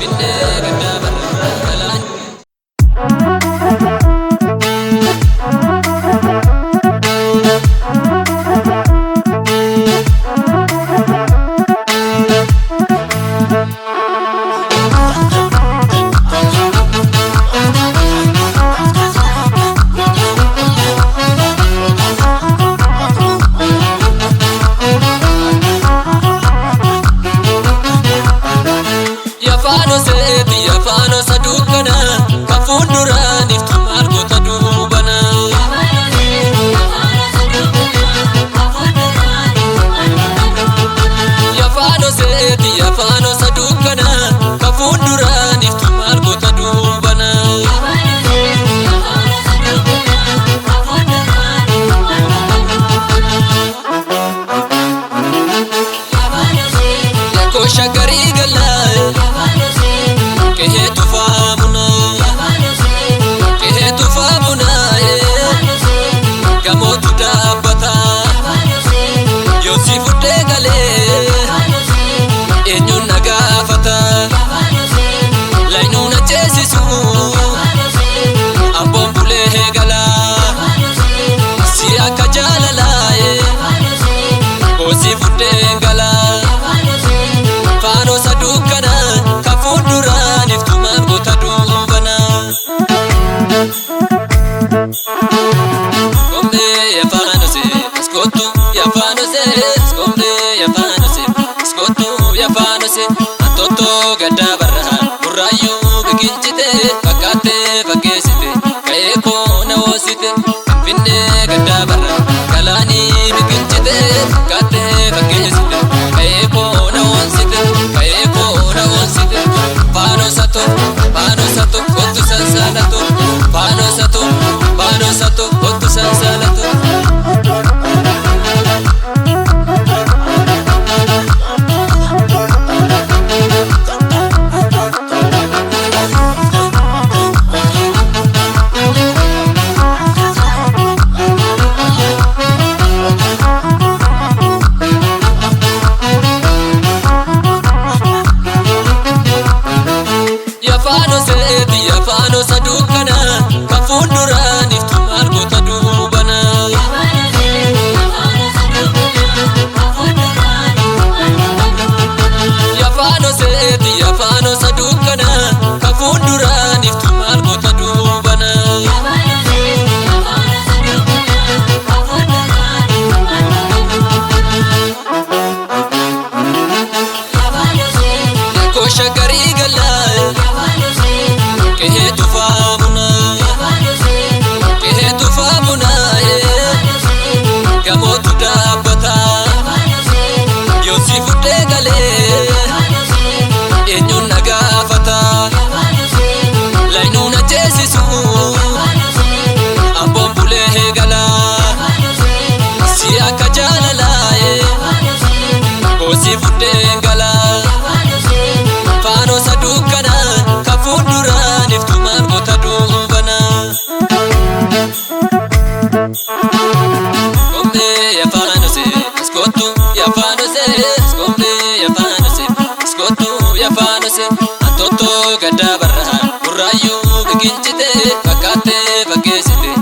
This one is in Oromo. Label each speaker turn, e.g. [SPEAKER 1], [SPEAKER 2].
[SPEAKER 1] Finfinnee gaddaa barra galaan. Yafaanosee biyya faanosa dukkana kan fuulduraan iftu maal goota duubana. Yafaanosee biyya faanosa dukkana kan fuulduraan iftu maal goota duubana. Yakkoo shaggarii galaa qe'ee tufaa bunaa qe'ee tufaa bunaa gamootu dhaabbata yoosii fudhee galee eenyuun na gaafata laayinuu na ceesisu amboon bulee galaa si akka jaalalaa koosii fudhee galaa. Faanosa dukkana kan fuulduraan iftu maal goota duubana. Kombee yafaanosee askootu yafaanosee kombee yafaanosee askootu yafaanosee antottoo gaddaa barra burraayyuu biqilchite fakkaattee fakkeessite ka'ee koo na hoosite finfinnee gaddaa barra galaanii biqilchite fakkaattee fakkeessite ka'ee koo na hoosite ka'ee koo na hoosite faanosato faanosato kottu sansalato faanosato faanosato kottu sansalato. Yafaanosee biyya faanosa dukkana kan fuulduraan iftu maal goota duubana. Yafaanosee biyya faanosa dukkana kan fuulduraan iftu maal goota duubana. Yakkoo shaggarii galaa qe'ee tufaa bunaa qe'ee tufaa bunaa gamootu dhaabbata yoosii fudhee galee eenyuun na gaafata laayinuu na ceesisu amboon bulee galaa si akka jaalalaa koosii fudhee galaa. Faanosa dukkana kan fuulduraan iftu maal goota duubana. Kombee yafaanosee askootu yafaanosee kombee yafaanosee askootu yafaanosee antottoo gaddaa barra burraayyuu biqilchite fakkaattee fakkeessite